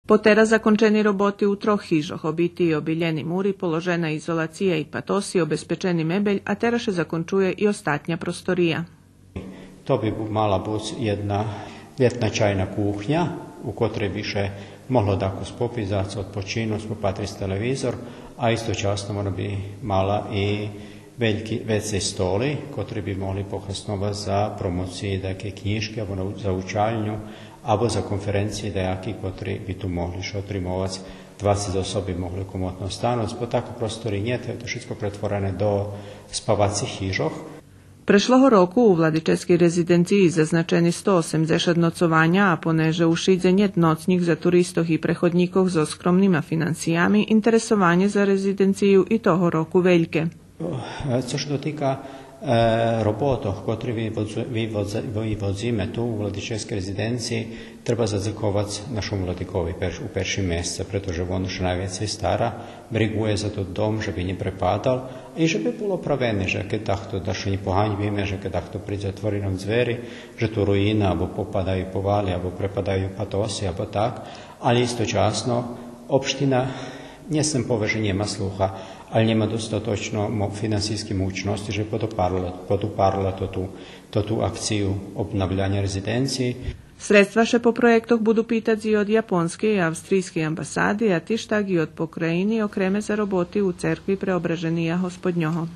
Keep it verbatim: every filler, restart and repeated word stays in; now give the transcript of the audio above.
Потераз закончени роботи у трох хижох, обити и обилєни мури, положена изолация и патоси, обезпечени мебель, а тераз ше закончує и остатня простория. То би бу-, мала буц єдна лєтна чайна кухня, у котрей би ше могло дакус попиц, дац, одпочинуц, попатриц телевизор, а источасно вона би мала и вельки, вецей столи, котри би могли похасновац за промоциї даяки кнїжки, або на, за учальню, або за конференциї даяки, котри би ту могли ше отримовац. Двацец особи могли комотно стануц, бо тако простори нєт, то шицко претворене до спавацих хижох. Прешлого року у владическей резиденциї зазначени сто осемдзешат ноцованя, а понеже у Шидзе нєт ноцнїх за туристох и преходнїкох зоз скромнима финансиями, интересованє за резиденцию и того року вельке. Цо ше дотика, е, роботох, котри виводз-, виводз-, виводзиме ту у владическей резиденциї, треба задзековац нашому владикови перш-, у першим месце, прето же вон ше найвецей стара, бригує за тот дом, же би нє препадал и же би бул оправени, же кед дахто, да ше нє поганьбиме, же кед дахто придзе, отвори нам дзвери, же ту руина, або попадаю повали, або препадаю патоси, або так, але источасно општина, нє сцем повесц же нєма слуха, але нєма достаточно мо-, финансийски муцносци же би подупарла, подупарла тоту, тоту акцию обнавляня резиденциї. Средства ше по проєктох буду питац и од японскей и австрийскей амбасади, а тиж так и од покраїни, окреме за роботи у церкви Преображения Господнього.